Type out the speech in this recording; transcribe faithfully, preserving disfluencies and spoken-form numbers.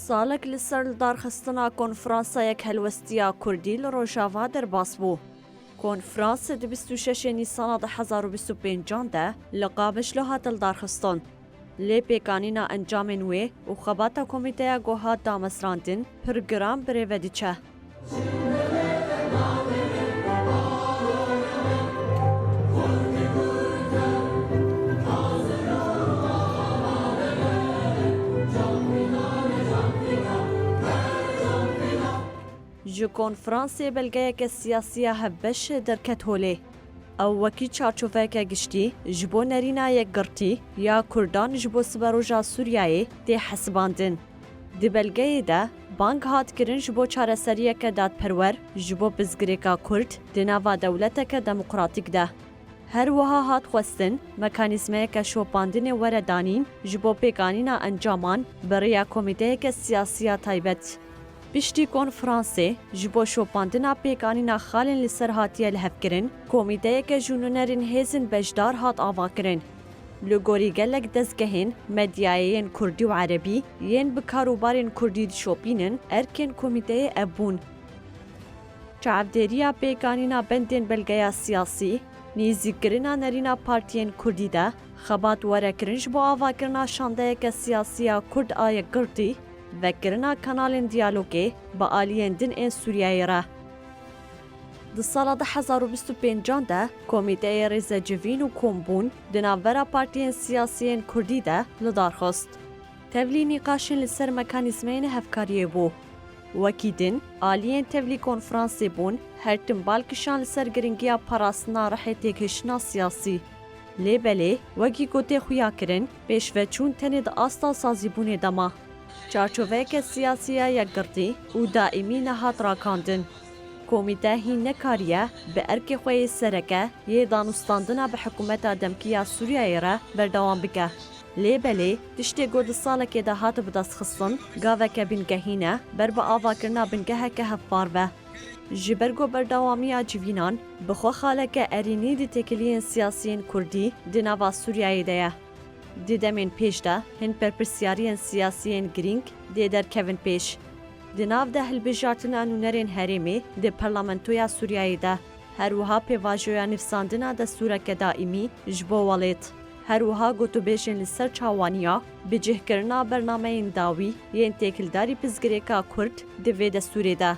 Salek li ser lidarxistina Konferansayek Helwestiya Kurdî li Rojava derbas bû. Konferans di bîst û şeş Nîsana du hezar û bîst û pêncan de li Qamişlo hat lidarxistin. Lê pêkanîna encamên wê û xebata komîteya ku hat damezrandin pir giran bi rê ve diçe. Ji konferansê belgeyeke siyasî ya hevbeş derket holê. Ew wekî çarçoveyeke giştî ji bo nerîna yekgirtî ya Kurdan ji bo siberoja Sûriyeyê tê hesibandin. Di belgeyê de bang hat kirin ji bo çareseriyeke dadperwer ji bo pirsgirêka Kurd di nava dewleteke demokratîk de. Her wiha hat xwestin mekanîzmeyeke şopandinê were danîn ji bo pêkanîna encaman bi rêya komîteyeke siyasî ya taybet. Piştî konferansê ji bo şopandina pêkanîna xalên li ser hatiye lihevkirin, komîteyeke ji nûnerên hêzên beşdar hat avakirin. Li gorî gelek dezgehên medyayê yên kurdî û erebî yên bi karûbarên kurdî dişopînin, erkên komîteyê ev bûn: çavdêriya pêkanîna bendên belgeya siyasî, nêzîkkirina nerîna partiyên kurdî de xebat were kirin ji bo avakirina şandeyeke siyasî ya kurd a yekgirtî, vekirina kanalên diyalogê bi aliyên din ên Sûriyeyê re. Di sala du hezar û bîst û pêncan de Komîteyê Rêzecivîn û Kombûn di navbera partiyên siyasî yên kurdî de li dar xist. Tevlî nîqaşên li ser mekanîzmeyên hevkariyê bû. Wekî din, aliyên tevlî konferansê bûn, her tim bal kişan li ser giringiya parastina rihê têgihiştina siyasî. Lê belê, wekî ku tê xuyakirin, pêşveçûn tenê di asta sazîbûnê de ma. Çarçoveyeke siyasî ya yekgirtî û daîmî nehat rakandin. Komîte hîn nekariye bi erkê xwe yê sereke yê danûstandina bi hikûmeta demkî ya Sûriyeyê re berdewam bike. Lê belê, tiştê ku di salekê de hat bidestxistin, gaveke bingehîn e ber bi avakirina bingeheke hevpar ve. Ji ber ku berdewamiya civînan bi xwe xaleke erênî di têkiliyên siyasî yên kurdî di nava Sûriyeyê de ye. Di demên pêş de hin berpirsyariyên siyasî yên girîng dê derkevin pêş. Di nav de hilbijartina nûnerên herêmê di Parlamentoya Sûriyeyê de, her wiha pêvajoya nivîsandina destûreke daîmî ji bo welêt. Her wiha gotûbêjên li ser çawaniya bicihkirina bernameyên dawî yên têkildarî pirsgirêka Kurd di vê destûrê de.